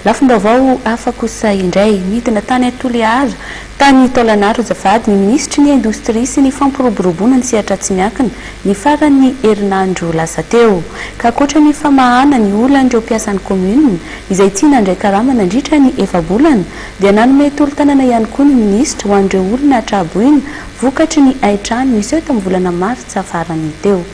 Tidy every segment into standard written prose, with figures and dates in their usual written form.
Lafim-baovao hafa kosa indray, nidina tany Toliara, tany Taolagnaro azafady, ny minisitry ny Indostria sy ny fampiroboroboana ny sehatra tsy miankina, ny faran'ny herinandro lasa teo. Ka ankoatra ny famahana ny olan'ireo mpiasan'ny kaominina izay tsy nandray karama nandritra ny efa-bolana dia nanome tolo-tanana ihany koa ny minisitra ho an'ireo olona tra-boina vokatry ny hain-trano niseho tamin'ny volana martsa farany teo.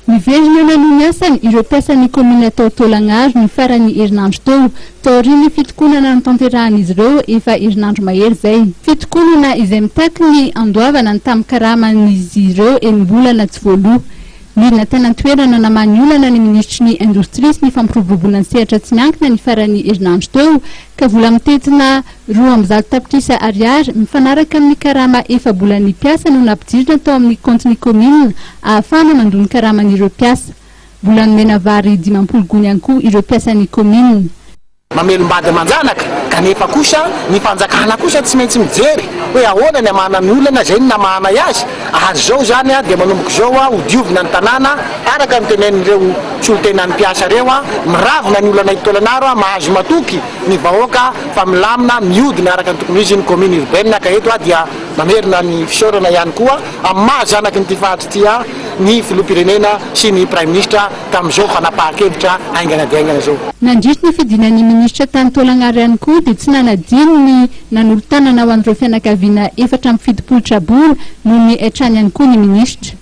Niverina nanohy ny asany ireo mpiasan'ny kaominina tao Taolagnaro ny faran'ny herinandro teo, taorian'ny fitokonana notanterahan'izy ireo efa herinandro mahery izay. Fitokonana izay mitaky ny handoavana ny tambin-karaman'izy ireo enim-bolana tsy voaloa. Nidina tany an-toerana namaha ny olana ny minisitry ny Indostria sy ny fampiroboroboana ny sehatra tsy miankina ny faran'ny herinandro teo, ka vola mitentina 202 tapitrisa ariary mifanaraka amin'ny karama efa-bolan'ny mpiasa no nampidirina tao amin'ny kaontin'ny kaominina ahafahana mandoa ny karaman'ireo mpiasa. Mbola nomena vary 50 gony ihany koa ireo mpiasan'ny kaominina. Mamelom-bady aman-janaka kanefa kosa ny fanjakana kosa tsy maintsy mijery hoe ahoana ny hamahana ny olana, izay no namahanay azy ary izao izany dia manomboka izao ho diovina ny tanàna araka ny tenenin'ireo solontenan'ny mpiasa ireo, miravona ny olana eto Taolagnaro, mahazo matoky ny vahoaka fa milamina, mihodina araka ny tokony ho izy ny commune urbaine ka eto aho dia mamerina ny fisaorana ihany koa amin'ny maha zanaky ny ity faritra ity ahy ny filoham-pirenena sy ny praiminisitra tamin'izao fanapahan-kevitra haingana dia haingana izao. Nandritry ny fidinan'ny minisitra tany Taolagnaro ihany koa dia tsy nanadino ny nanolo-tanana ho an'ireo fianakaviana 74 traboina noho ny haintrano ihany koa ny minisitra.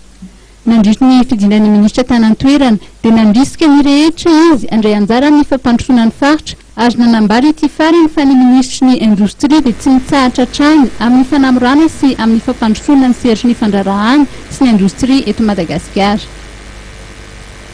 Nandritry ny fidinan'ny minisitra tany an-toerana dia nandrisika ny rehetra izy handray anjara amin'ny fampandrosoana ny faritra ary nanambara ity farany fa ny minisitry ny Indostria dia tsy mitsahatra hatrany amin'ny fanamorana sy amin'ny fampandrosoana ny sehatry ny fandraharahana sy ny indostria eto Madagasikara.